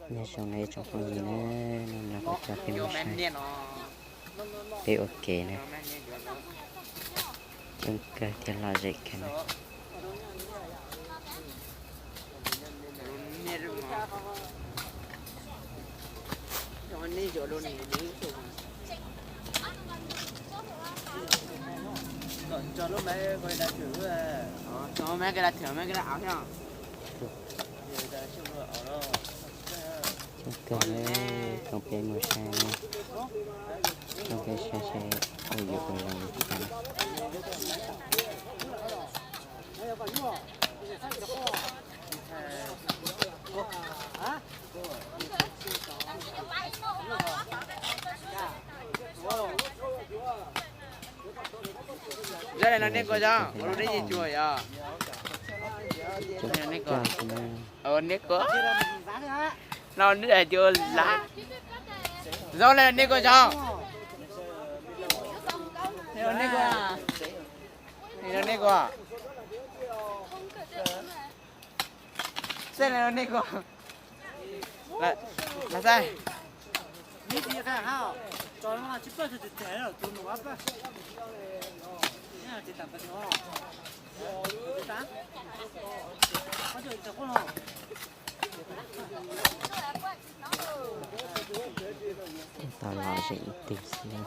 Nyob zoo na ib tsoom phooj ywg na, hnub no kuv coj peb mus saib peb ua ke na, coob kawg thiab lom zem kawg na. Coob kawg na, coj peb mus saib na, coj peb saib saib ua yuav ua zoo li cas na. Zoo li no nej kua zoo, ua lub neb yig cua yog. Nej kua, nej kua, no neb cua lab. Zoo li nej kua zoo. Nej kua, nej kua, xij li nej kua, lab xij. Tau lom zem ib tug xwb.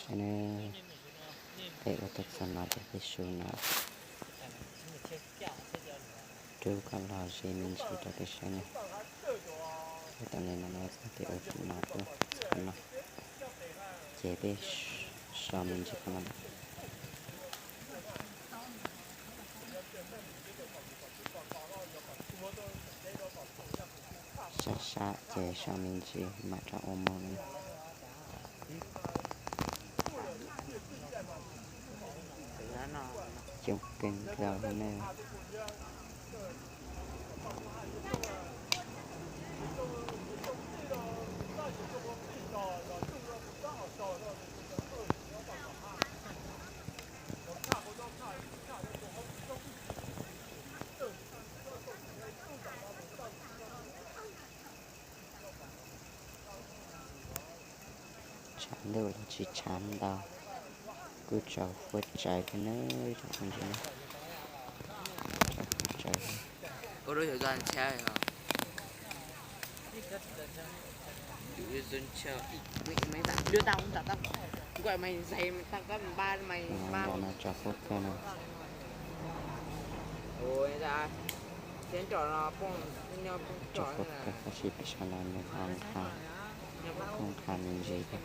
Saib na, peb ua tau txog no ces peb su no. Rub kom lom zem me ntsis rau peb saib na. Ua tau li no na, txog tias ua tau no tuaj txog no, ces peb so me ntsis qhov no lawm. Sab sab ces so me ntsis mam rov ua moo na. Coob kawg nkaus li na. Tshav ntuj los tsis tshav ntau, kuj tsaus huab tsaws thiab nawb tsoom phooj ywg na. Tsaus huab tsaws. Ntawm no tsaus huab kawg no. Tsaus huab kawg tab sis peb sawv daws nws ho nqha, kuj nqha me ntsis thiab.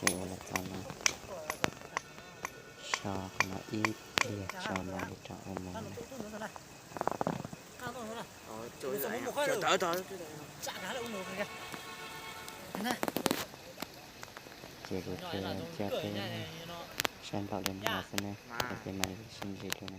Ces ua los txog no, so qhov no ib pliag tso mam li rov ua moo na. Ces kuv thiaj coj peb saib npaum li no xwb na, ces mam li sib ntsib dua na.